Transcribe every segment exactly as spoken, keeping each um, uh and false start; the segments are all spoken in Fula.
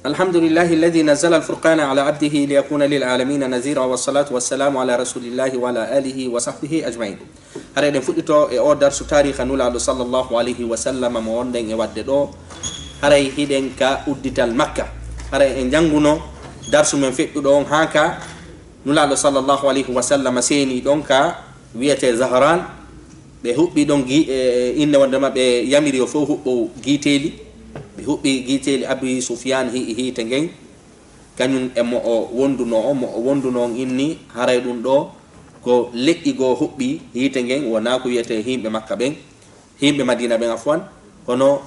الحمد لله الذي نزل الفرقان على عبده ليكون للعالمين نذيرا، والصلاة والسلام على رسول الله وعلى آله وصحبه أجمعين. Haray eɗen fuɗɗito e o darsu taariha Nulaaɗo sallallahu alayhi wa sallam mo wonɗen e waɗde ɗo. Haray hiɗen ka uddital Makka. Haray en jannguno darsu men feƴƴuɗo on haa ka Nulaaɗo sallallahu alayhi wa sallam seeni ɗon ka wiyetee Zahran. Ɓe huɓɓi ɗon gi-, e, inne wonde ma ɓe yamiri yo fof huɓɓo giiteeli. Ɓe huɓɓi giiteeli Abi Sufyaan hi-, hiite ngen. Kañum e mo o wondunoo on, mo o wondunoo on inni, haray ɗum ɗo ko leƴƴi goo huɓɓi hiite ngen, wonaa ko wiyetee yimɓe Makka ɓen. Yimɓe Madiina ɓen, afwan, kono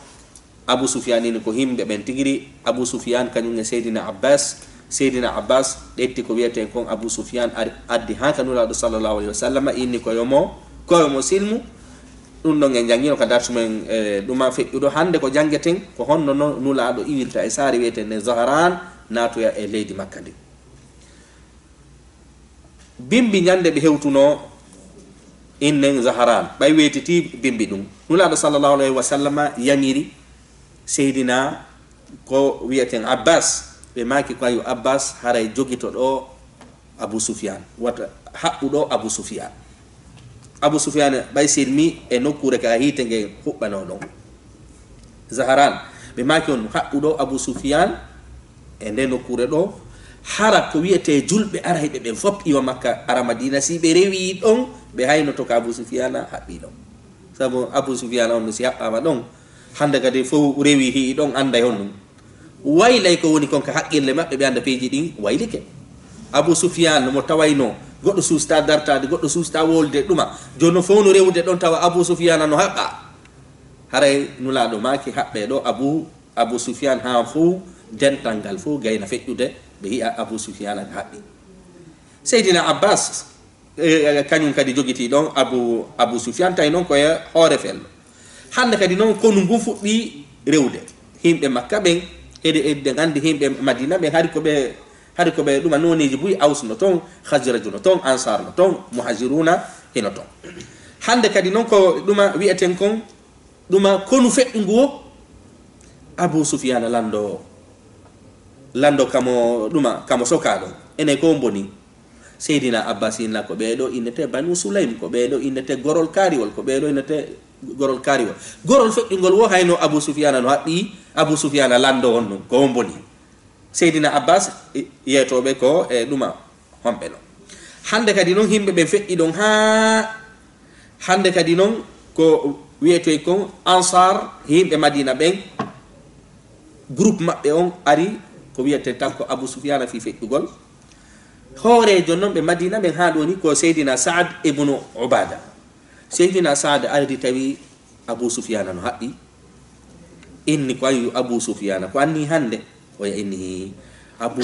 Abu Sufyaan inni ko yimɓe ɓen tigiri. Abu Sufyaan kañum e Seydina Abbas. Seydina Abbas ƴetti ko wiyetee kon Abu Sufyaan, ari, addi haa ka Nulaaɗo sallallahu alayhi wa sallam, inni ko yo mo, ko yo mo silmu. Ɗum ɗon en janngino ka darsu men, e, ɗuma feƴƴuɗo. Hannde ko janngeten ko honno no Nulaaɗo iwirta e saare wiyetee nde Zahran, naatoya e leydi Makka ndi. Bimbi ñande ɓe hewtunoo innen Zaharan, ɓay weetiti bimbi ɗum. Nulaaɗo sallallahu alayhi wa sallama yamiri Seydina ko wiyeten Abbas, ɓe maaki ko ayo Abbas haray jogito ɗo Abu Sufyan, wata haɓɓu ɗo Abu Sufyan. Abu Sufyan ɓay silmi e nokkuure ka hiite nge huɓɓanoo ɗon. Zaharan, ɓe maaki on haɓɓu ɗo Abu Sufyan e nde nokkuure ɗo, hara ko wiyetee julɓe arayɓe ɓen fop iwa Makka ara Madina, si ɓe rewii ɗon, ɓe haynoto ka Abu Sufyana haɓɓii ɗon. Sabu Abu Sufyana on no si haɓɓaama ɗon, hannde kadi fof rewii hi'i ɗon, annday honɗum. Waylay ko woni kon ka haqqille maɓɓe, ɓe annda piiji ɗin waylike. Abu Sufyan mo tawaynoo goɗɗo suusta dartaade, goɗɗo suusta wolde ɗuma, jooni fof no rewude ɗon tawa Abu Sufyana no haɓɓaa. Haray Nulaaɗo maaki haɓɓee ɗo Abu, Abu Sufyan haa fof dental ngal fof gayna feƴƴude, ɓe yi'a Abu Sufyana ka haɓɓi. Seydina Abbas, e, e, kañum kadi jogitii ɗon Abu, Abu Sufyan, tawi noon ko e hoore fello. Hannde kadi noon konu ngun fuɗɗii rewde. Yimɓe Makka ɓen, eɗe, eɗen anndi yimɓe Madina ɓen, hari ko ɓe, hari ko ɓe ɗuma nooneeji buy, Aws no toon, Khazraj no toon, Ansar no toon, Muhajiruna hino toon. Hannde kadi noon ko ɗuma wi'eten kon, ɗuma konu feƴƴungu wo Abu Sufyana lanndo, lanndo kamo ɗuma, kamo sokaa ɗon. Enen ko mboni. Seydina Abbas inna ko ɓee ɗo innetee Banu Sulaym, ko ɓee ɗo innetee gorol kaariwol, ko ɓee ɗo innetee gorol kaariwol. Gorol feƴƴungol wo hayno Abu Sufyana no haɓɓi, Abu Sufyana lanndo on ɗum, ko on mboni. Seydina Abbas, i-, yeetooɓe ko e ɗuma honɓe no. Hannde kadi noon yimɓe ɓen feƴƴi ɗon haa hannde kadi noon ko wiyetee kon Ansar, yimɓe Madina ɓen, groupe maɓɓe on ari ko wiyetee tan ko Abu Sufyana fii feƴƴugol. Hooreejo noon ɓe Madina ɓen haa ɗoni ko Seydina Saad ibnu Ubada. Seydina Saad ardi tawi Abu Sufyana no haɓɓi. Inni ko ayu Abu Sufyana, ko anni hannde? Oya inni Abu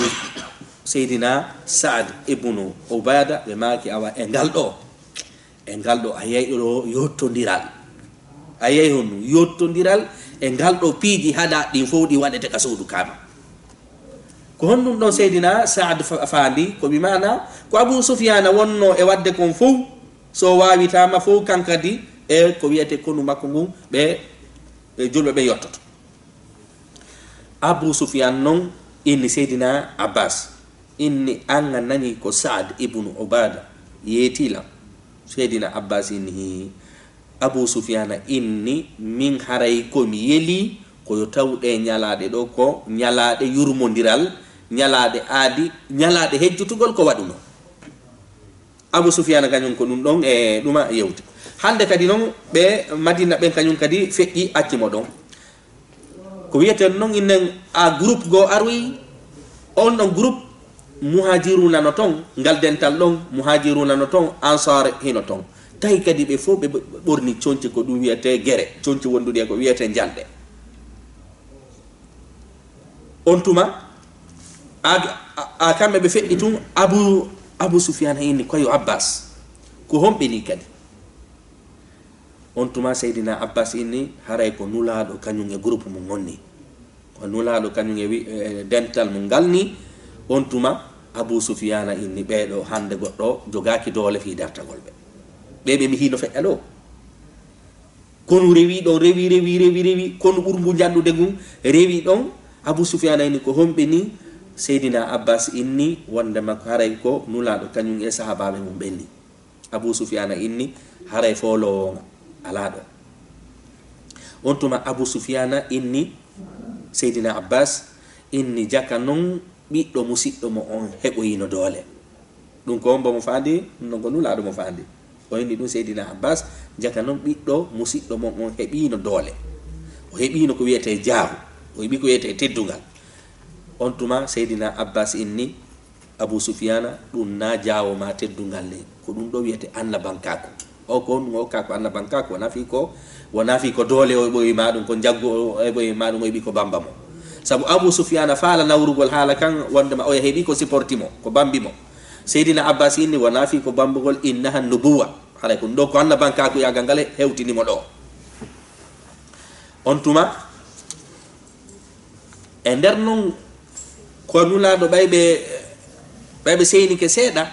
Seydina Saad ibnu Ubada, ɓe maaki awa e ngal ɗo. E ngal ɗo a yiyay ɗo yottondiral. A yiyay honno yottondiral e ngal ɗo piiji haɗa ɗin fof ɗi waɗete ka suudu Kaaba. Ko honɗum ɗon Seydina Saad fa-, faandi? Ko bi maana ko Abu Sufyana wonno e waɗde kon fof, so waawitaama fof, kan kadi e ko wiyetee konu makko ngun, ɓe, ɓe julɓe ɓe yottoto. Abu Sufyan non inni Seydina Abbas, inni an a nani ko Saad ibnu Ubada yeeti lan? Seydina Abbas inni, hii. Abu Sufyana inni, min haray ko mi yeli ko yo taw ɗe ñalaaɗe ɗo ko ñalaaɗe yurmondiral, ñalaaɗe aadi, ñalaaɗe hejjutugol ko waɗuno. Abu Sufyana kañum ko ɗum ɗon e ɗuma yewti. Hannde kadi noon ɓe Madina ɓen kañum kadi feƴƴi acci mo ɗon. Ko wiyeten noon innen a groupe goo aroyi, on ɗon groupe Muhajiruna no toon, ngal dental ɗon Muhajiruna no toon, Ansar hino toon. Tawi kadi ɓe fof ɓe ɓorni conci ko ɗum wiyetee gere, conci wonduɗi e ko wiyetee njalɗe. On tuma, a, a, a kamɓe ɓe feƴƴi tun, Abu, Abu Sufyana inni ko yo Abbas. Ko honɓe ni kadi? On tuma Seydina Abbas inni haray ko Nulaaɗo kañum e groupe mum on ni. Ko Nulaaɗo kañum e wi-, e dental mum ngal ni. On tuma Abu Sufyana inni ɓee ɗo hannde goɗɗo jogaaki doole fii dartagol ɓe. Ɓee ɓe mi hino feƴƴa ɗo. Konu rewi ɗon, rewi, rewi, rewi, rewi. Konu ɓurngu njanɗude ngun rewi ɗon. Abu Sufyana inni, "Ko homɓe ni?" Seydina Abbas inni wondema ko haray ko Nulaaɗo kañum e sahaabaaɓe mum ɓen ni. Abu Sufyana inni, "Haray fooloowo on alaa ɗo." On tuma Abu Sufyana inni Seydina Abbas, inni, "Jaka non ɓiɗɗo musiɗɗo mo on heɓoyino doole." Ɗum ko on mbo mo faandi, non ko Nulaaɗo mo faandi. O inni ɗum Seydina Abbas, "Jaka non ɓiɗɗo musiɗɗo mon on heɓiino doole. O heɓiino ko wiyetee jaahu, o heɓi ko wiyetee teddungal." On tuma Seydina Abbas inni Abu Sufyana, "Ɗum na jaawo ma teddungal ni, ko ɗum ɗo wiyetee annabankaaku. O ko on ɗum o ka ko annabankaaku, wona fii ko, wona fii ko doole o ɓoyi ma ɗum, ko njaggu o ɓoyi ma ɗum, o heɓi ko bamba mo." Sabu Abu Sufyana faala nawrugol haala kan, wondema oya heɓi ko siporti mo, ko bambi mo. Seydina Abbas inni, "Wona fii ko bambugol, innaha nubuwa. Haray ko ɗum ɗo ko annabankaaku, yaagal ngal hewtini mo ɗo." On tuma, e nder non ko Nulaaɗo ɓay ɓe, ɓay ɓe seynike seeɗa,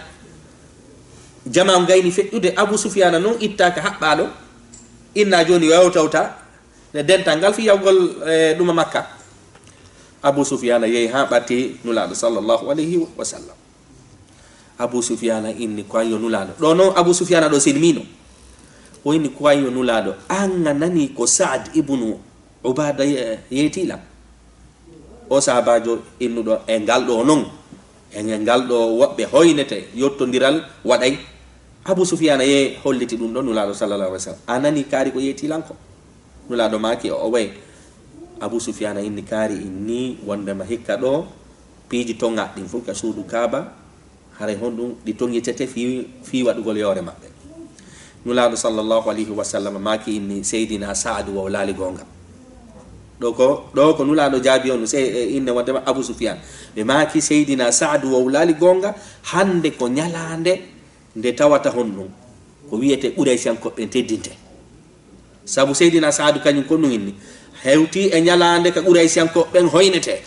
jamaa on gayni feƴƴude, Abu Sufyana non ittaaka haɓɓaaɗo, inna jooni yo tawta, nde dental ngal fii yawgol, e, ɗuma Makka. Abu Sufyana yehi haa ɓatti Nulaaɗo sallallahu alayhi wa sallam. Abu Sufyana inni, "Ko an yo Nulaaɗo." Ɗo non Abu Sufyana ɗo silmiino. O inni, "Ko an yo Nulaaɗo, an a nani ko Sa'ad ibnu Ubaada ye-, yeeti lan?" O sahabaajo innuɗo e ngal ɗo non, e ngal ɗo woɓɓe hoynete, yottondiral waɗay. Abu Sufyana ye holliti ɗum ɗo Nulaaɗo sallallahu alayhi wa sallam. "A nani kaari ko yeeti lan ko?" Nulaaɗo maaki o, o way. Abu Sufyana inni, "Kaari inni wondema hikka ɗo piiji toŋaɗi ɗin fof ka suudu Kaaba, haray honɗum ɗi toŋitete fii, fii waɗugol yoore maɓɓe?" Nulaaɗo sallallahu alayhi wa sallam maaki inni, "Seydina Sa'adu wowlaali goonga." Ɗo ko, ɗo ko Nulaaɗo jaabi on, se-, e inne wondema Abu Sufyan. Ɓe maaki, "Seydina Sa'adu wowlaali goonga, hannde ko ñalaande nde tawata honɗum ko wiyetee Quraysiyankooɓe ɓen teddinte." Sabu Seydina Saadu kañum ko ɗum inni, hewti e ñalaande ka Quraysiyankooɓe ɓen hoynetee.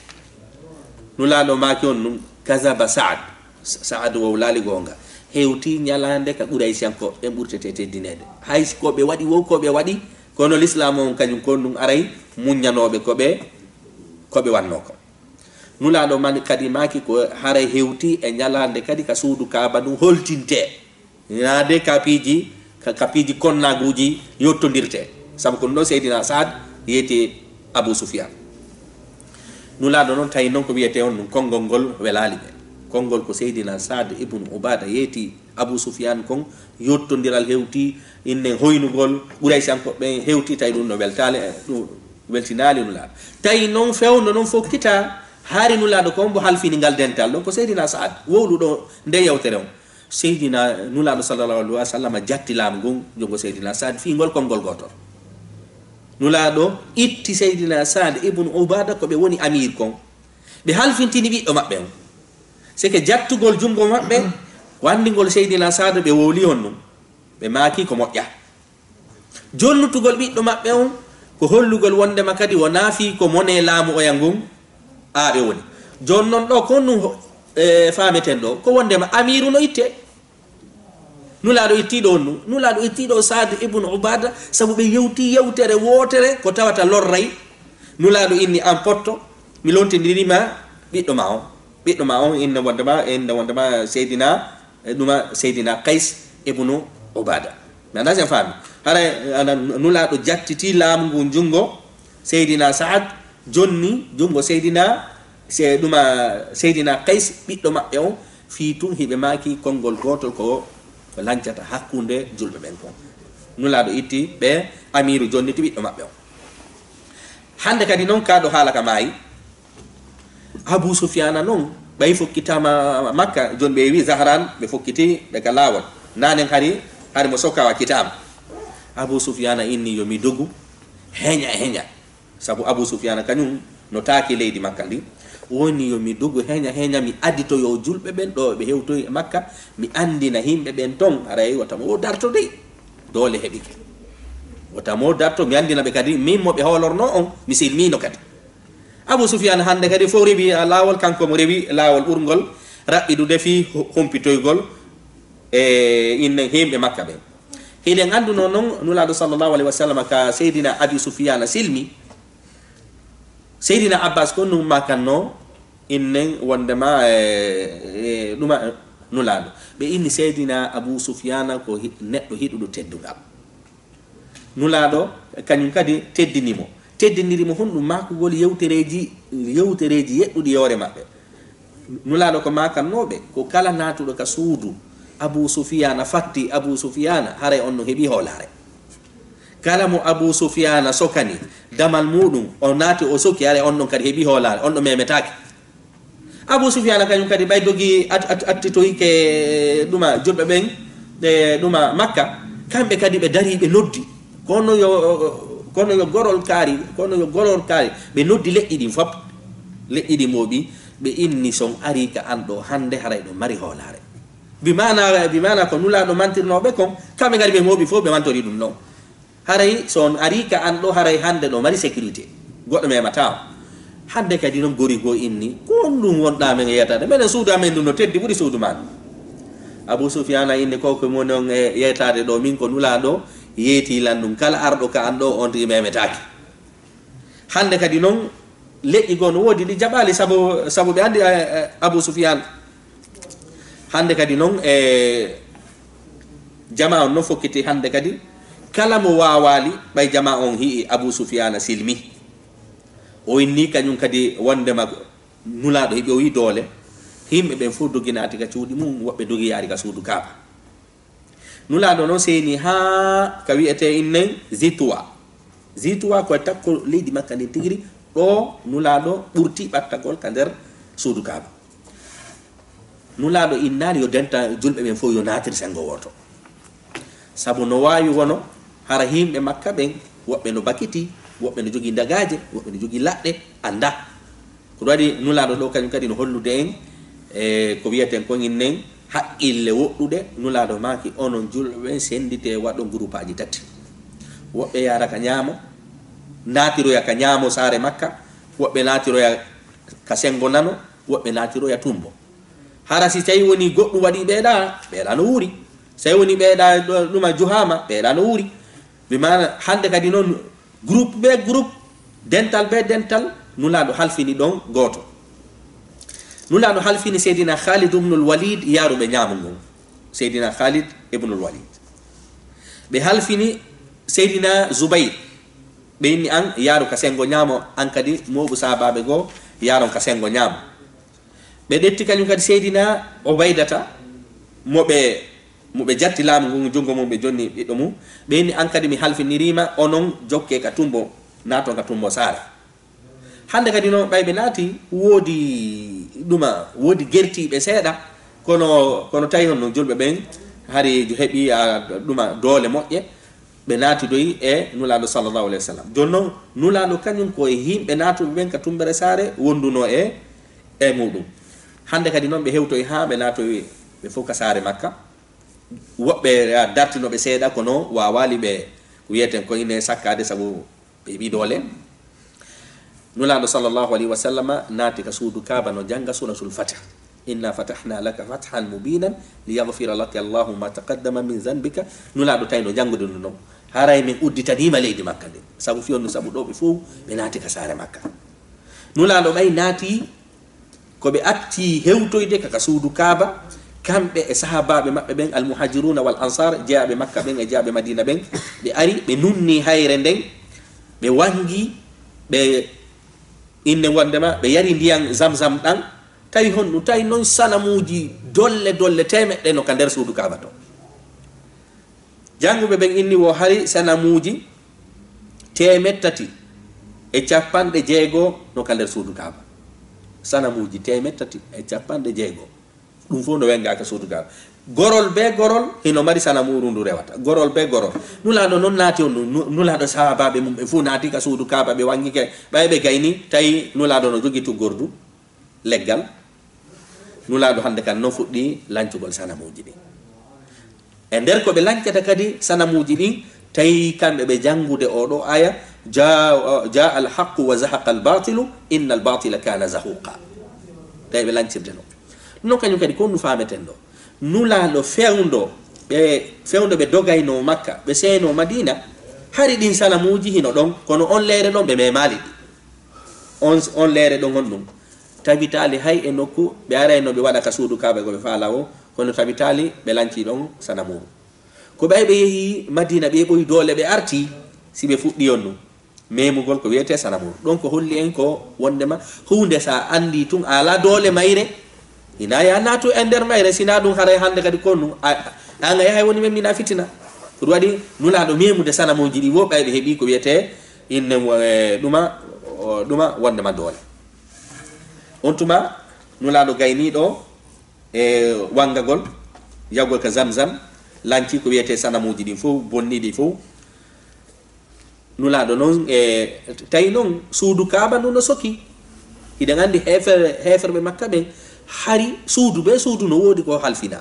Nulaaɗo maaki on ɗum, "Kazaba Saad." Sa-, Saadu wowlaali goonga. Hewti ñalaande ka Quraysiyankooɓe ɓen ɓurtetee teddineede. Hay si ko ɓe waɗi, wow ko ɓe waɗi, kono Lislaamu on kañum ko ɗum aray muññanooɓe ko ɓe, ko ɓe wannoo ko. Nulaaɗo man kadi maaki ko haray hewti e ñalaande kadi ka suudu Kaaba ndun holtintee. Naade ka piiji, ka, ka piiji konnaaguuji yottondirtee. Sabu ko ɗum ɗo Seydina Saad yeeti Abu Sufyaan. Nulaaɗo noon tawi noon ko wiyetee on ɗum konngol ngol welaali ɓe. Konngol ko Seydina Saad ibnu Ubaada yeeti Abu Sufyaan kon, yottondiral hewti, innen hoynugol, Quraysiyankooɓe ɓen hewti, tawi ɗum no weltaali, ɗum weltinaali Nulaaɗo. Tawi noon fewndo noon fokkita, hari Nulaaɗo ko mbo halfini ngal dental ɗon, ko Seydina Saad wowluɗo nde yewtere on. Seydina Nulaaɗo sallallahu alaihi wa sallam jatti laamu ngun junngo Seydina Saad fii ngol konngol gootol. Nulaaɗo itti Seydina Saad ibnu Ubaada ko ɓe woni amiir kon. Ɓe halfintini ɓiɗɗo maɓɓe on. Seke jattugol junngo maɓɓe, ko anndingol Seydina Saad ɓe wowli on ɗum. Ɓe maaki ko moƴƴa. Jonnutugol ɓiɗɗo maɓɓe on, ko hollugol wonndema kadi wonaa fii ko mone laamu oya ngun, aa ɓe woni. Jooni non ɗo ko honɗum ho-, e, faameten ɗo, ko wonndema amiiru no ittee. Nulaaɗo ittii ɗo on ɗum. Nulaaɗo ittii ɗo Saad ibnu Ubaada, sabu ɓe yewtii yewtere wootere ko tawata lorray. Nulaaɗo inni, "An potto, mi lontindiri ma ɓiɗɗo ma on." Ɓiɗɗo ma on inna wonndema, inna wonndema Seydina, e, ɗuma Seydina Qays ibnu Ubaada. Mi anndaa si a faami. Hara, ana, Nulaaɗo jattitii laamu ngun junngo Seydina Saad, jonni junngo Seydina, se, ɗuma Seydina Qays, ɓiɗɗo maɓɓe on, fii tun hiɓe maaki konngol gootol ko, ko lancata hakkunde julɓe ɓen kon. Nulaaɗo itti ɓe amiiru, jonniti ɓiɗɗo maɓɓe on. Hannde kadi non kaa ɗo haala ka maayi. Abu Sufyaana non, ɓay fokkitaama Makka, jooni ɓe wi Zahraan, ɓe fokkiti ɓe ka laawol. Naanen hari, hari mo sokawa kitaama. Abu Sufyaana inni, "Yo mi dogu, heña, heña." Sabu Abu Sufyaana kañum no taaki leydi Makka ndi. Woni yo mi dogu heña, heña, mi aditoyo julɓe ɓen ɗo ɓe hewtoyi e Makka, mi anndina yimɓe ɓen ton, haray wota mo o darto dey. Doole heɓike. Wota mo darto, mi anndina ɓe kadi, min mo ɓe hoolornoo on, mi silmiino kadi. Abu Sufyaan hannde kadi fof rewi, a, laawol, kanko mo rewi laawol ɓurngol raɓɓiɗude fii hu-, humpitoygol e inne yimɓe Makka ɓen. Hiɗen anndunoo non Nulaaɗo sallallahu alaihi wa sallam ka Seydina Abi Sufyaan silmi, Seydina Abbas ko ɗum makanno innen wondema e, e ɗuma Nulaaɗo. Ɓe inni Seydina Abu Sufyana ko hi-, neɗɗo hiɗuɗo teddungal. Nulaaɗo kañum kadi teddini mo. Teddiniri mo honɗum? Makugol yewtereeji, yewtereeji yeɗɗuɗi yoore maɓɓe. Nulaaɗo ko makannooɓe, ko kala naatuɗo ka suudu Abu Sufyana fatti Abu Sufyana, haray on no heɓi hoolaare. Kala mo Abu Sufyana sokani damal muɗum, o naati o soki, haray on ɗon kadi heɓi hoolaare, on ɗo memetaake. Abu Sufyana kañum kadi ɓay dogi at-, at-, attitoyike ɗuma julɓe ɓen, e ɗuma Makka, kamɓe kadi ɓe dari ɓe noddi. Kono yo, kono yo gorol kaari, kono yo gorol kaari, ɓe noddi leƴƴi ɗin fop. Leƴƴi ɗin mooɓi, ɓe inni son ari ka an ɗo hannde haray ɗo mari hoolaare. Bi maana, bi maana ko Nulaaɗo mantirnooɓe kon, kamɓe kadi ɓe mooɓi fof ɓe mantori ɗum non. Haray so on ari ka an ɗo, haray hannde ɗo mari sécurité. Goɗɗo memata on. Hannde kadi non gori goo inni, ko on ɗum wonɗa men e yetaade? Menen suudu amen ndun no teddi ɓuri suudu maa ndun. Abu Sufyana inni ko ko woni on e yetaade ɗo, min ko Nulaaɗo yeeti lan ɗum. Kala arɗo ka an ɗo, on tigi memetaake. Hannde kadi non, leƴƴi goo no woodi ɗi jaɓaali sabu, sabu ɓe anndi, eh, eh, Abu Sufyan. Hannde kadi non, e jama on no fokkiti hannde kadi, kala mo waawaali, ɓay jama on hi'i Abu Sufyana silmi. O inni kañum kadi wondema Nulaaɗo heɓi o yi doole, yimɓe ɓen fof dogi naati ka cuuɗi mum, woɓɓe dogi yaari ka suudu Kaaba. Nulaaɗo non seeni haa ka wi'etee innen Zituwa. Zituwa ko e takko leydi Makka ndin tigiri, ɗo Nulaaɗo ɓurti ɓattagol ka nder suudu Kaaba. Nulaaɗo innaali yo denta julɓe ɓen fof yo naatir senngo wooto. Sabu no waawi wono hara yimɓe Makka ɓen, woɓɓe no bakiti, woɓɓe no jogii ndagaaje, woɓɓe no jogii laɗɗe, anndaa. Ko ɗum waɗi Nulaaɗo ɗo kañum kadi no hollude en, e, ko wiyeten kon innen haqqille woɗɗuɗe. Nulaaɗo maaki, onon julɓe ɓen, sennditee, waɗon guruppaaji tati. Woɓɓe yaara ka ñaamo, naatiroya ka ñaamo saare Makka, woɓɓe naatiroya ka senngo nano, woɓɓe naatiroya tummbo. Hara si tawi woni goɗɗum waɗi ɓeeɗa, ɓeeɗa no wuuri. Si tawi woni ɓeeɗa ɗo-, ɗuma Juhaama, ɓeeɗa no wuuri. Bi maana hannde kadi non, groupe be groupe, dental be dental, Nulaaɗo halfini ɗon gooto. Nulaaɗo halfini Seydina Khalid ibnul Walid yaaruɓe ñaamo ngon. Seydina Khalid ibnul Walid. Ɓe halfini Seydina Zubayr. Ɓe inni an yaaru ka senngo ñaamo, an kadi mooɓu sahaabaaɓe goo yaaron ka senngo ñaamo. Ɓe ƴetti kañum kadi Seydina Ubaydata, mo ɓe, mo ɓe jatti laamu ngun, junngo mum ɓe jonni ɓiɗɗo mum. Ɓe inni, an kadi mi halfiniriima, onon jokkee ka tummbo, naaton ka tummbo saare. Hannde kadi non, ɓay ɓe naati, woodi ɗuma, woodi gertiiɓe seeɗa, kono, kono tawi honno julɓe ɓen hari jo heɓi, a, ɗuma doole moƴƴe. Ɓe naatidoyi e Nulaaɗo sallallahu alayhi wa sallam. Jooni non, Nulaaɗo kañum ko e yimɓe naatuɓe ɓen ka tummbere saare wonduno e, e muɗum. Hannde kadi non ɓe hewtoyi haa ɓe naatoyi ɓe fof ka saare Makka. Woɓɓe, a, dartino ɓe seeɗa, kono waawaali ɓe, ko wiyeten ko ine sakkaade sabu ɓe ɓii doole. Nulaaɗo sallallahu alayhi wa sallama naati ka suudu Kaaba no jannga Suuratul Fatih. "Inna fatahna laka fathan mubinan liyaghfira laka Allahu ma taqaddama min zanbika." Nulaaɗo tawi no janngude ɗum non. Haray min udditaniima leydi Makka ndi. Sabu fii honɗum? Sabu ɗo ɓe fof ɓe naati ka saare Makka. Nulaaɗo ɓay naati ko ɓe acci hewtoyde ka, ka suudu Kaaba, kamɓe e sahaabaaɓe maɓɓe ɓen, Al-Muhajiruna wal Ansar, jeyaaɓe Makka ɓen e jeyaaɓe Madiina ɓen, ɓe ari, ɓe nunni hayre nden, ɓe wangi, ɓe inne wondema ɓe yari ndiyan Zamzam ɗan, tawi honɗum? Tawi non sanamuuji dolle dolle teemeɗɗe no ka nder suudu Kaaba to. Jannguɓe ɓen inni wo hari sanamuuji teemeɗɗe tati e capanɗe jeego no ka nder suudu Kaaba. Sanamuuji teemeɗɗe tati e capanɗe jeego. Ɗum fof no wengaa ka suudu Kaaba. Gorol be gorol hino mari sanamuuru ndu rewata. Gorol be gorol. Nulaaɗo non naati on ɗum. Nu-, Nulaaɗo sahaabaaɓe mum ɓe fof naati ka suudu Kaaba, ɓe wangike. Ɓay ɓe gayni, tawi Nulaaɗo no jogi tuggordu leggal. Nulaaɗo hannde kan no fuɗɗi lancugol sanamuuji ɗin. E nder ko ɓe lancata kadi sanamuuji ɗin, tawi kamɓe ɓe janngude oo ɗoo aaya, "Jaa, jaa al haqqu wa zahaqa al batilu, inna al batila kana zahuqa." Tawi ɓe lancirde non. Non kañum kadi ko honɗum faameten ɗo? Nulaaɗo fewndo ɓe, fewndo ɓe dogaynoo Makka, ɓe seenoo Madiina, hari ɗin sanamuuji hino ɗon, kono on leyre ɗon ɓe memaali ɗi. On, on leere ɗon honɗum? Tabitaali hay e nokku ɓe arayno ɓe waɗa ka suudu Kaaba ko ɓe faala o, kono tabitaali ɓe lanci ɗon sanamuuru. Ko ɓay ɓe yehi Madina, ɓe ɓoyi doole, ɓe arti, si ɓe fuɗɗi on ɗum. Memugol ko wiyetee sanamuuru. Ɗon ko holli en ko wondema huunde sa anndi tun a alaa doole mayre, ina ya naatu e nder mayre, sina ɗum haray hannde kadi ko ɗum, a, a, an a yahay woni men mina fitina. Ko ɗum waɗi Nulaaɗo memude sanamuuji ɗi wo ɓay ɓe heɓi ko wiyetee inne mo, e, ɗuma, o, ɗuma wondema doole. On tuma Nulaaɗo gayniiɗo e wangagol, yagol ka Zamzam, lanci ko wiyetee sanamuuji ɗin fow, bonni ɗi fow. Nulaaɗo non, e, tawi non suudu Kaaba ndu no soki. Hiɗen anndi heefer-, heeferɓe Makka ɓen, hari suudu be suudu no woodi ko halfina.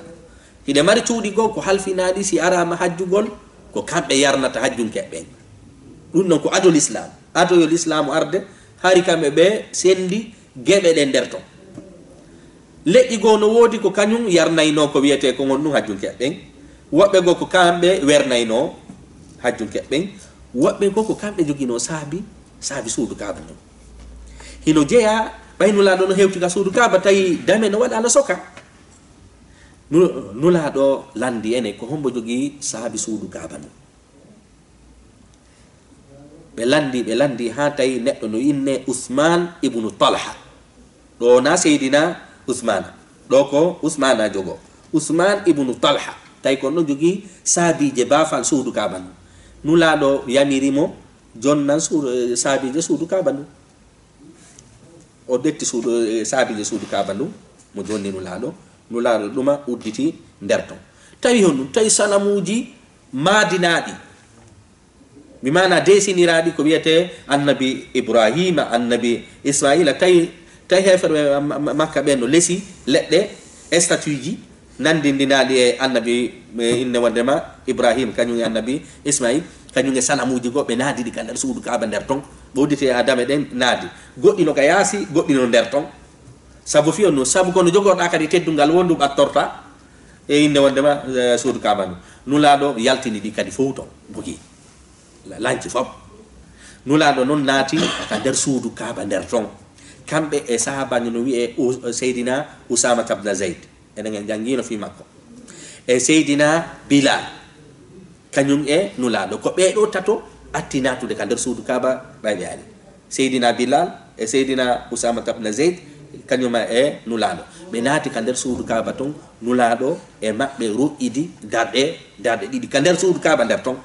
Hiɗe mari cuuɗi goo ko halfinaaɗi, si araama hajjugol, ko kamɓe yarnata hajjunkeeɓe ɓen. Ɗum non ko ado Lislaam. Ado yo Lislaamu arde, hari kamɓe ɓe sendi geɓe ɗen nder ton. Leƴƴi goo no woodi ko kañum yarnaynoo ko wiyetee ko ngon ɗum hajjunkeeɓe ɓen. Woɓɓe goo ko kamɓe wernaynoo hajjunkeeɓe ɓen. Woɓɓe goo ko kamɓe joginoo saabi, saabi suudu Kaaba ndun. Hino jeyaa, ɓay Nulaaɗo no hewti ka suudu Kaaba, tawi dame no waɗa no soka. Nu-, Nulaaɗo lanndi ene ko hombo jogii saabi suudu Kaaba ndun. Ɓe lanndi, ɓe lanndi haa tawi neɗɗo no inne Usmaan ibnu Talha. Ɗo na Seydina Usmaana. Ɗo ko Usmaana jogo. Usmaan ibnu Talha. Tawi ko no jogii saabiije baafal suudu Kaaba ndun. Nulaaɗo yamiri mo jonnan suudu, eh, saabiije suudu Kaaba ndun. O ƴetti suudu, eh, saabiije suudu Kaaba ndun, mo jonni Nulaaɗo. Nulaaɗo ɗuma udditi nder ton. Tawi honɗum? Tawi sanamuuji maadinaaɗi. Mi maana deesiniraaɗi ko wiyetee annabi Ibraahiima, annabi Ismaa'iila. Tawi, tawi heeferɓe Ma-, Ma-, Makka ɓen no lesi leɗɗe, statueji, nanndindinaaɗi e annabi, e inne wondema Ibrahim, kañum e annabi Ismail, kañum e sanamuuji goo, ɓe naadi ɗi ka nder suudu Kaaba nder ton. Ɓe udditi e Adama ɗen naadi. Goɗɗi no ka yaasi, goɗɗi no nder ton. Sabu fiyo no, sabu kono jogorɗaa kadi teddungal wondu ɓattorta e inne wondema, eh, suudu Kaaba ndu. Nulaaɗo yaltini ɗi kadi fow ton, bugi. La-, lanci fof. Nulaaɗo non naati ka nder suudu Kaaba nder ton. Kamɓe e sahaabaajo no wi'ee U-, Seydina Usaama tabna Zayd. Enen en janngiino fii makko. E Seydina Bilal, kañum e Nulaaɗo. Ko ɓee ɗoo tato atti naatude ka nder suudu Kaaba, ɓay ɓe ari. Seydina Bilal e Seydina Usaama tabna Zayd, kañum e Nulaaɗo. Ɓe naati ka nder suudu Kaaba ton, Nulaaɗo e maɓɓe ruƴƴidi darɗe, darɗe ɗiɗi ka nder suudu Kaaba nder ton.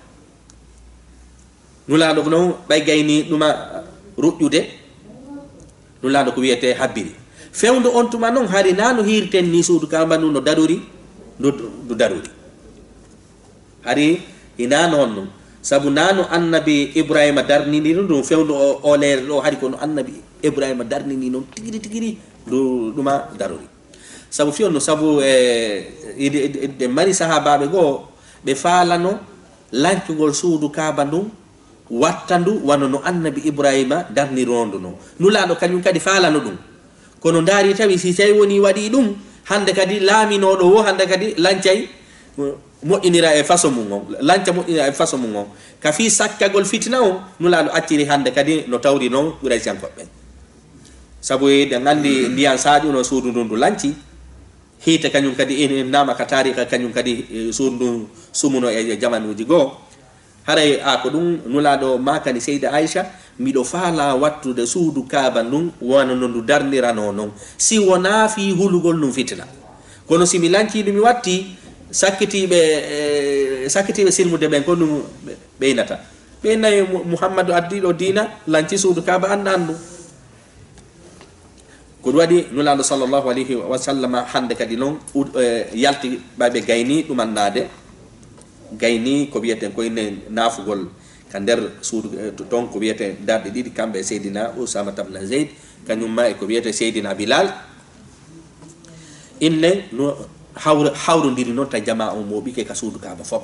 Nulaaɗo ko non ɓay gayni ɗuma ruƴƴude, Nulaaɗo ko wiyetee habbiri. Fewndo on tuma non, hari naa no hiirten ni suudu Kaaba ndu no daruri, ndu, ndu daruri. Hari hinaa non non. Sabu naa no annabi Ibrahima darnini ɗum, ɗum fewndo o, o leere ɗo, hari ko no annabi Ibrahima darnini non tigiri tigiri ndu, ɗuma daruri. Sabu fiyo no, sabu e, ide, ide, ide mari sahaabaaɓe goo, ɓe faalano lancugol suudu Kaaba ndun, watta ndu wano no annabi Ibrahima darnirondu non. Nulaaɗo kañum kadi faalano ɗum. Kono ndaari tawi si tawi woni waɗi ɗum, hannde kadi laaminooɗo wo hannde kadi lancay, eh, moƴƴinira e façon mum on, lanca moƴƴinira e façon mum on. Ka fii sakkagol fitina on, Nulaaɗo acciri hannde kadi no tawri non Quraysiyankooɓe ɓen. Sabu eɗen anndi ndiyan saaƴuno suudu ndun ndu lanci, hiite kañum kadi in-, innama ka taariika kañum kadi, eh, suudu ndun sumuno e, e jamanuuji goo. Haray a ko ɗum Nulaaɗo maakani Seyda Aysa, miɗo faalaa wattude suudu Kaaba ndun wano no ndu darniranoo non, si wonaa fii hulugol ndun fitina. Kono si mi lancii ndu mi watti, sakkitiiɓe, eh, sakkitiiɓe silmude ɓen ko ɗum ɓe, ɓe innata. Ɓe innayi Mu-, Muhammadu addiiɗo diina, lanci suudu Kaaba anndaa ɗum. Ko ɗum waɗi Nulaaɗo sallallahu alayhi wa sallam hannde kadi non u-, eh, yalti ɓay ɓe gayni ɗumannaade, gayni ko wiyeten ko inne naafugol ka nder suudu, eh, to-, ton ko wiyeten darɗe ɗiɗi, kamɓe e Seydina Usaama tabna Zayd, kañum ma e ko wiyete Seydina Bilal. Inne no hawr-, hawrondiri non ta jamaa on mooɓike ka suudu Kaaba fof.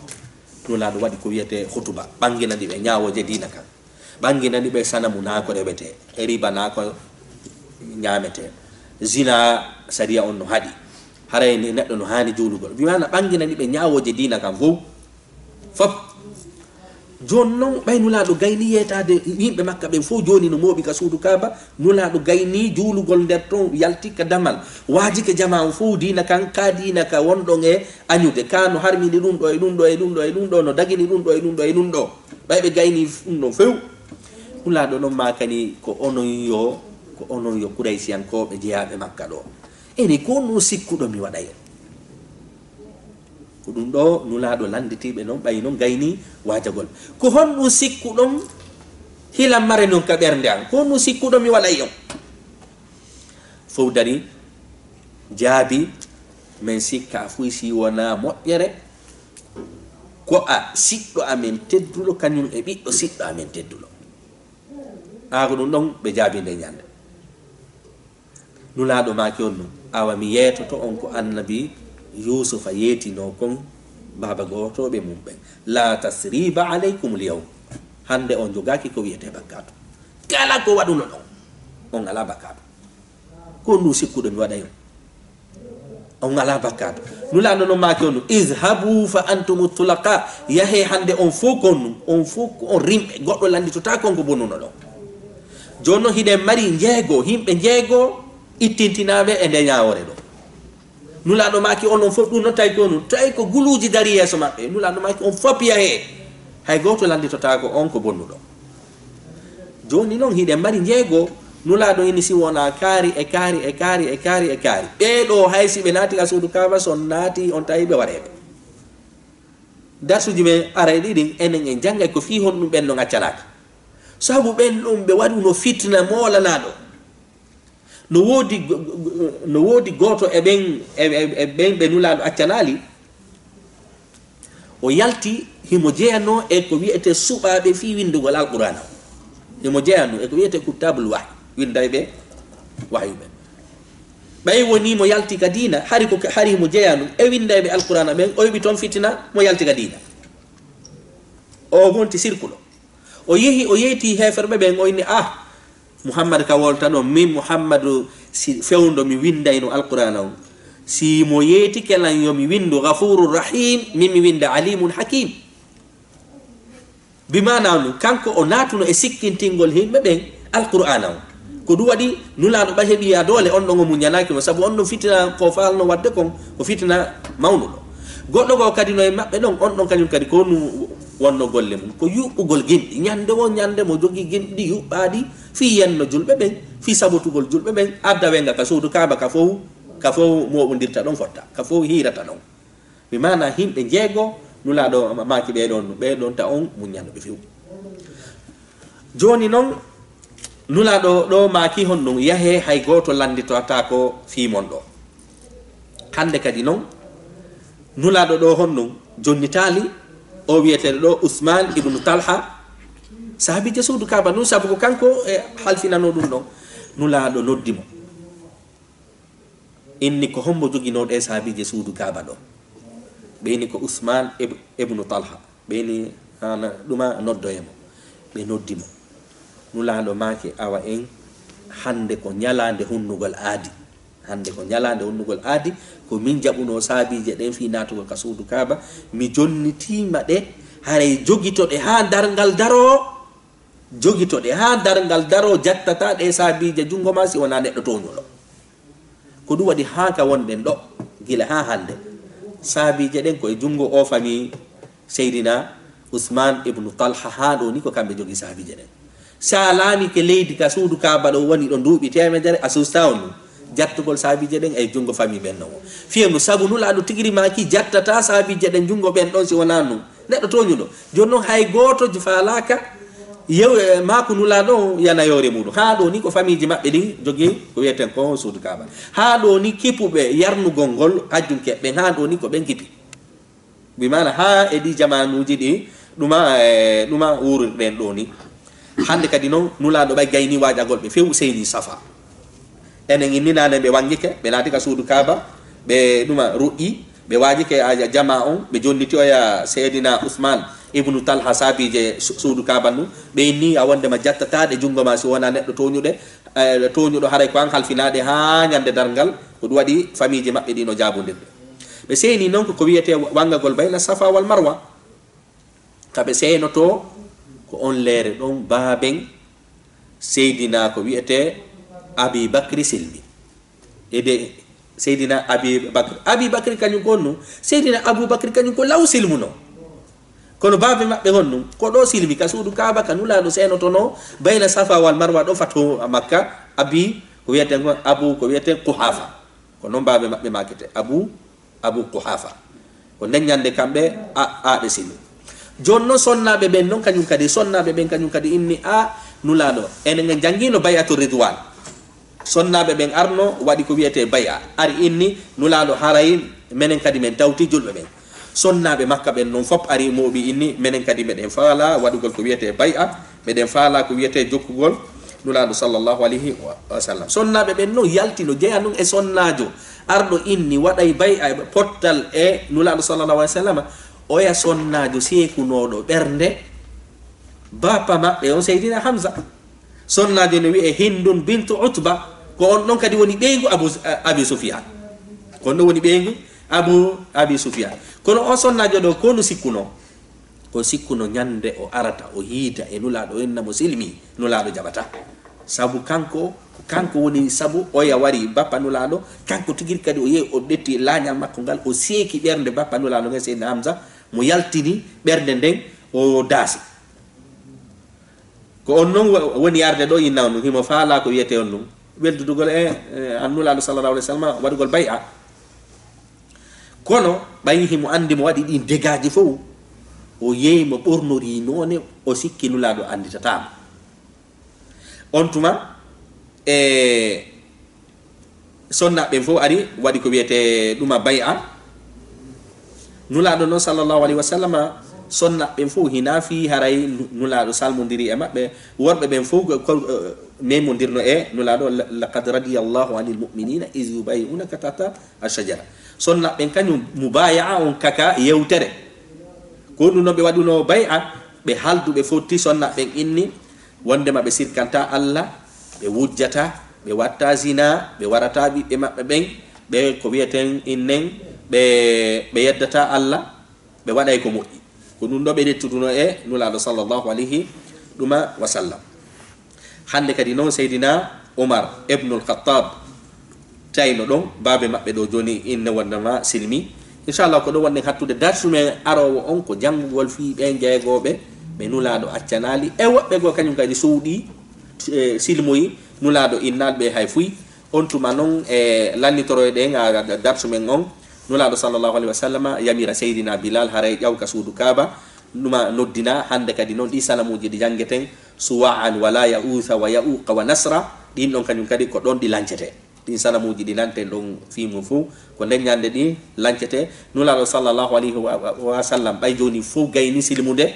Nulaaɗo waɗi ko wiyete hutuba, ɓanginani ɓe ñaawooje diina kan. Ɓanginani ɓe sanamu naa ko reɓetee, riba naa ko ñaametee, zina sariya on no haɗi. Haray ni neɗɗo no haani juulugol. Bi maana ɓanginani ɓe ñaawooje diina kan fow. Fof. Jooni noon, ɓay Nulaaɗo gayni yeetaade yimɓe Makka ɓen fof, jooni no mooɓi ka suudu Kaaba, Nulaaɗo gayni juulugol nder ton, yalti ka damal, waajike jamaa on fof, diina kan, ka diina ka wonɗon e añude, ka no harmini ɗum ɗo e ɗum ɗo e ɗum ɗo e ɗum ɗo, no dagini ɗum ɗo e ɗum ɗo e ɗum ɗo. Ɓay ɓe gayni ɗum ɗon few, Nulaaɗo noon maakani ko onon yo, ko onon yo Kuraysiyankooɓe jeyaaɓe Makka ɗo. Ene ko honno sikkuɗon mi waɗay on? Ko ɗum ɗo Nulaaɗo lannditiiɓe noon, ɓay noon gayni waajagol. Ko honɗum sikkuɗon hila mare noon ka ɓernde an? Ko honɗum sikkuɗon mi waɗay on? Fow dari jaabi, men sikka fuy si wonaa moƴƴere, ko a siɗɗo amen tedduɗo, kañum e ɓiɗɗo siɗɗo amen tedduɗo. Aa, ko ɗum ɗon ɓe jaabi nde ñande. Nulaaɗo maaki on ɗum, awa mi yeetoto on ko Annabi Yuusufa yeetinoo kon baaba gootooɓe mum ɓen. "Laa tasriiba alaykumul yawm." Hannde on jogaaki ko wiyetee bakkaatu. Kala ko waɗunoɗon, on alaa bakkaatu. Ko honɗum sikkuɗon mi waɗay on? On alaa bakkaatu. Nulaaɗo noon maaki on ɗum, "Idhabu fa antumu tulaqa." Yahee hannde on fof ko on, on fof ko on rimɓe. Goɗɗo lannditotaako on ko bonnunoɗon. Jooni noon hiɗen mari njeego, yimɓe njeego ittintinaaɓe e nde ñaawoore ɗo. Nulaaɗo maaki onon fof ɗum noon tawi ko ɗum. Tawi ko guluuji darii yeeso maɓɓe. Nulaaɗo maaki on fof yahee. Hay gooto lannditotaako on ko bonnuɗo. Jooni noon hiɗen mari njeego. Nulaaɗo inni si wonaa kaari e kaari e kaari e kaari e kaari. Ɓee ɗoo hay si ɓe naati ka suudu Kaaba, so on naati on tawi ɓe wareeɓe. Darsuuji men aray ɗiɗin, enen en janngay ko fii honɗum ɓen ɗon accanaaka. Sabu ɓen ɗon ɓe waɗuno fitna moolanaaɗo. No woodi go-, go-, go-, no woodi gooto e ɓen, e, e, e ɓen ɓe Nulaaɗo accanaali. O yalti, himo jeyanoo e ko wiyetee suɓaaɓe fii winndugol Alqur'aana. Himo jeyanoo e ko wiyetee kuttabul wahyi, winndayɓe wahyu ɓen. Ɓay wonii mo yalti ka diina, hari ko, hari himo jeyanoo e winndayɓe Alqur'aana ɓen, o yoɓi ton fitina, mo yalti ka diina. O wonti sirkuɗo. O yehi, o yeyti heeferɓe ɓen, o inni, "Ah, Muhammad ka wolta ɗon, min Muhammadu si fewndo mi winndayno Alqur'aana on. Si mo yeetike lan yo mi winndu Ghafuurur Rahiim, min mi winnda Aliimun Hakiim." Bi maanaa on, kanko o naatuno e sikkintingol yimɓe ɓen Alqur'aana on. Ko ɗum waɗi Nulaaɗo ɓay heɓi yaa doole, on ɗon o muññanaaki mo, sabu on ɗon fitina ko faalno waɗde kon, ko fitina mawnuɗo. Goɗɗo goo kadi no e maɓɓe ɗon, on ɗon kañum kadi ko nu wonno golle mum, ko yuɓɓugol gimɗi. Ñande woo ñande mo jogii gimɗi yuɓɓaaɗi fii yenno julɓe ɓen, fii sabotugol julɓe ɓen, adda wenga ka suudu Kaaba, ka fow, ka fow mooɓondirta ɗon fotta, ka fow hiirata ɗon. Mi maana yimɓe njeego, Nulaaɗo ma-, maaki ɓee ɗon, ɓee ɗon ta on muññano ɓe few. Jooni non, Nulaaɗo ɗo maaki honɗum, yahee hay gooto lannditotaako fii mon ɗo. Hannde kadi non, Nulaaɗo ɗo honɗum, jonnitaali, o wiyeteeɗo ɗo Usmaan ibnu Talha, saabiijo suudu Kaaba ndun, sabu ko kanko e halfinanoo ɗum ɗon. Nulaaɗo noddi mo. Inni ko hombo joginoo ɗee saabiije suudu Kaaba ɗo? Ɓe inni ko Usmaan ib-, ibnu Talha. Ɓe inni hana ɗuma noddoye mo. Ɓe noddi mo. Nulaaɗo maaki, awa en, hannde ko ñalaande hunnugol aadi. Hannde ko ñalaande hunnugol aadi, ko min jaɓunoo saabiije ɗen fii naatugol ka suudu Kaaba. Mi jonnitiima ɗe, haray jogitoɗe haa darngal daroo. Jogitoɗe haa darngal daroo, jattataa ɗee saabiije junngo maa si wonaa neɗɗo tooñuɗo. Ko ɗum waɗi haa ka wonɗen ɗo, gila haa hannde, saabiije ɗen ko e junngo o famii Seydina Usmaan ibnu Talha, haa ɗoo ni ko kamɓe jogii saabiije ɗen. Si a laamike leydi ka suudu Kaaba ɗo woni ɗo duuɓi teemedere, a suustaa on ɗum. Jattugol saabiije ɗen e junngo famii ɓen non o. Fiyam no sabu Nulaaɗo tigiri maaki jattataa saabiije ɗen junngo ɓen ɗon si wonaa ɗum. Neɗɗo tooñuɗo. Jooni non hay gooto faalaaka yew-, e, maaku Nulaaɗo on yanayoore muuɗum. Haa ɗoo ni ko famiiji maɓɓe ɗin jogii ko wiyeten ko suudu Kaaba. Haa ɗoo ni kipuɓe yarnugol ngol hajjunkeeɓe ɓen, haa ɗoo ni ko ɓen kipi. Bi maana haa e ɗii jamaanuuji ɗi ɗuma, e, ɗuma wuurirɗen ɗoo ni. Hannde kadi non, Nulaaɗo ɓay gayni waajagol ɓe few seyni Safa. Enen inni naane ɓe wangike, ɓe naati ka suudu Kaaba, ɓe ɗuma ruƴƴi, ɓe waajike a jamaa on, ɓe jonniti oya Seydina Usmaan ibnu Talha saabiije su-, suudu Kaaba ndun. Ɓe inni a wondema jattataa ɗe junngo maa si wonaa neɗɗo tooñuɗe, e, tooñuɗo haray ko an halfinaa ɗe haa ñande darngal. Ko ɗum waɗi famiiji maɓɓe ɗi no jaabondirde. Ɓe seyni non ko, ko wiyetee wangagol bayna Safa wal Marwa. Ka ɓe seynotoo Ko on leere ɗon baaben Seydina ko wiyetee Abi Bakri silmi. Ede Seydina Abi Bakri, Abi Bakri kañum ko honno? Seydina Abu Bakri kañum ko law silmuno. Kono baabe maɓɓe honno? Ko ɗo silmi, ka suudu Kaaba, ka Nulaaɗo seenotono, bayna Safa wal Marwa ɗo fatu Makka, Abi, ko wiyeten ko Abu, ko wiyeten Kuhafa. Ko non baabe maɓɓe maakete, Abu, Abu Kuhafa. Ko nden ñande kamɓe a, aɓe sili. Jooni non sonnaaɓe ɓen non kañum kadi, sonnaaɓe ɓen kañum kadi inni a Nulaaɗo. Enen en janngino bay'atu Ridwan. Sonnaaɓe ɓen arno waɗi ko wiyetee bay'a. Ari inni Nulaaɗo haray menen kadi men tawti julɓe ɓen. Sonnaaɓe Makka ɓen non fop ari mooɓi inni menen kadi meɗen faala waɗugol ko wiyetee bay'a. Meɗen faala ko wiyetee jokkugol Nulaaɗo sallallahu alayhi wa, wa sallam. Sonnaaɓe ɓen non yaltino jeya non e sonnaajo. Arɗo inni waɗay bay'a e pottal e Nulaaɗo sallallahu alayhi wa sallam. Oya sonnaajo seekunooɗo ɓernde bappa maɓɓe on Seydina Hamza. Sonnaajo no wiyee Hindun bintu Utba. Ko on ɗon kadi woni ɓeyngu Abu, Abi Sufyan. Ko on ɗon woni ɓeyngu Abu, Abi Sufyan. Kono o sonnaajo ɗo ko no sikkunoo? Ko sikkuno ñande o arata, o yiida e Nulaaɗo, o inna mo silmi, Nulaaɗo jaɓata. Sabu kanko, kanko woni sabu oya wari bappa Nulaaɗo, kanko tigi kadi o yehi, o ƴetti laañal makko ngal, o seeki ɓernde bappa Nulaaɗo ngal, Seydina Hamza, mo yaltini ɓernde nden, o daasi. Ko on non wo-, woni arde ɗo inna on, himo faalaa ko wiyetee on ɗum, weldudugol e, e an Nulaaɗo sallallahu alayhi wa sallam, waɗugol bay'a. Kono ɓay himo anndi mo waɗi ɗin degaaji fow, o yehi mo ɓornorii noone, o sikki Nulaaɗo annditataa mo. On tuma, e, sonnaaɓe ɓen fow ari, waɗi ko wiyetee ɗuma bay'a. Nulaaɗo non, sallallahu alayhi wa sallama, sonnaaɓe ɓen fow hinaa fii haray Nu-, Nulaaɗo salmondirii e maɓɓe. Worɓe ɓen fow ko, ko, eh, memondirno e Nulaaɗo, "La-, laqad radiyallahu anil mu'minina iz yubay'unaka tahta ash-shajara." Sonnaaɓe ɓen kañum mubaaya'a on ka ka yewtere. Ko ɗum non ɓe waɗunoo bay'a, ɓe haldu, ɓe fotti, sonnaaɓe ɓen inni, wondema ɓe sirkantaa Alla, ɓe wujjataa, ɓe wattaa zinaa, ɓe warataa ɓiɓɓe maɓɓe ɓen, ɓe ko wiyeten innen, ɓe, ɓe yeddataa Alla, ɓe waɗay ko moƴƴi. Ko ɗum ɗo ɓe ƴettuduno e Nulaaɗo sallallahu alayhi ɗuma wa sallam. Hannde kadi non Seydina Umar ibnul Khattab tayno ɗon, baabe maɓɓe ɗo jooni inne wondema silmi. Inchallah, ko ɗo wonɗen hattude darsu men aroowo on, ko janngugol fii ɓen jeegooɓe ɓe Nulaaɗo accanaali, e woɓɓe goo kañum kadi suuɗii, eh, silmoyi, Nulaaɗo innaali ɓe hay fuy. On tuma non e lannitoroyɗen a, a, darsu men on, Nulaaɗo sallallahu alayhi wa sallam yamira Seydina Bilal haray ƴawka suudu Kaaba, ɗuma noddina. Hannde kadi non ɗi sanamuuji ɗi janngeten, Suwa'an wa la ya'usa wa ya'uqa wa nasra, ɗin ɗon kañum kadi ko ɗon ɗi lancete. Ɗin sanamuuji ɗi lanten ɗon fii mum fuu, ko nden ñande ɗi lancete. Nulaaɗo sallallahu alayhi wa, wa, wa sallam ɓay jooni fow gayni silmude,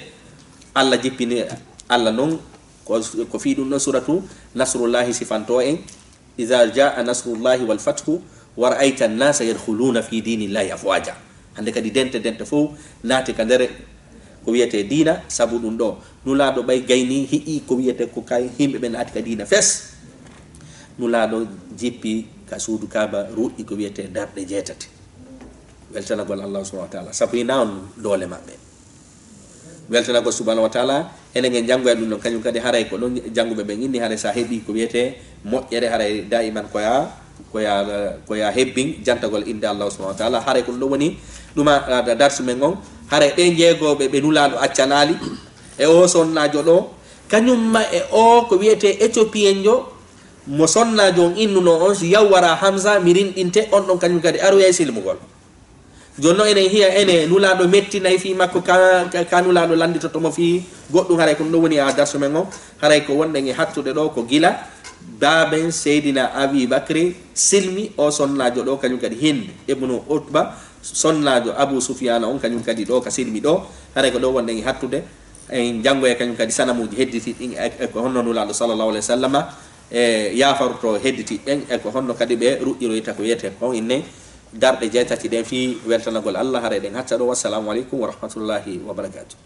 Alla jippini, Alla non ko, ko fii ɗum ɗon suratu Nasrullahi sifantoo en, "Iza jaa nasrullahi wal fathu wa ra'ayta an-nasa yadkhuluna fi dinillahi afwaja." Hannde kadi dente dente fow naati ka nder ko wiyetee diina, sabu ɗum ɗo Nulaaɗo ɓay gayni hi'i ko wiyetee ko kay yimɓe ɓe naati ka diina fes. Nulaaɗo jippi ka suudu Kaaba, ruɗɗi ko wiyetee darɗe jeetati. Weltanagol Allah subhanahu wa ta'ala, sabu hinaa on doole maɓɓe. Weltanagol subhanahu wa ta'ala, enen en janngoya ɗum ɗon, kañum kadi haray ko ɗon jannguɓe ɓen inni, haray sa heɓi ko wiyetee moƴƴere, haray daiman ko ya, ko ya, ko ya hebbin jantagol innde Allah subhanahu wa ta'ala. Haray ko ɗum ɗon woni ɗuma, ah, darsu men on. Haray ɓe jeegooɓe ɓe Nulaaɗo accanaali e o sonnaajo ɗo, kañum ma e o ko wiyetee Éthiopienjo, mo sonnaajo on innuno on, si yawwara Hamza, mi rinɗinte, on ɗon kañum kadi aroyay silmugol. Jooni non enen hiya ene Nulaaɗo mettinay fii makko ka, ka, ka Nulaaɗo lannditoto mo fii goɗɗum, haray ko ɗum ɗon woni a darsu men on. Haray ko wonɗen e hattude ɗo ko gila baaben Seydina Abi Bakri silmi o sonnaajo ɗo, kañum kadi Hind ibnu Utba, sonnaajo Abu Sufyaana on, kañum kadi ɗo ka silmi ɗo. Haray ko ɗo wonɗen e hattude, en janngoya kañum kadi sanamuuji hedditi ɗin e, e ko honno Nulaaɗo sallallahu alayhi wa sallama e yaafarto hedditi ɓen, e ko honno kadi ɓe ruƴƴiroyta ko wiyetee kon inne darɗe jeetati ɗen fii weltanagol Allah. Haray ɗen hatta ɗo. Wassalamu aleykum wa rahmatullahi wa barakatuh.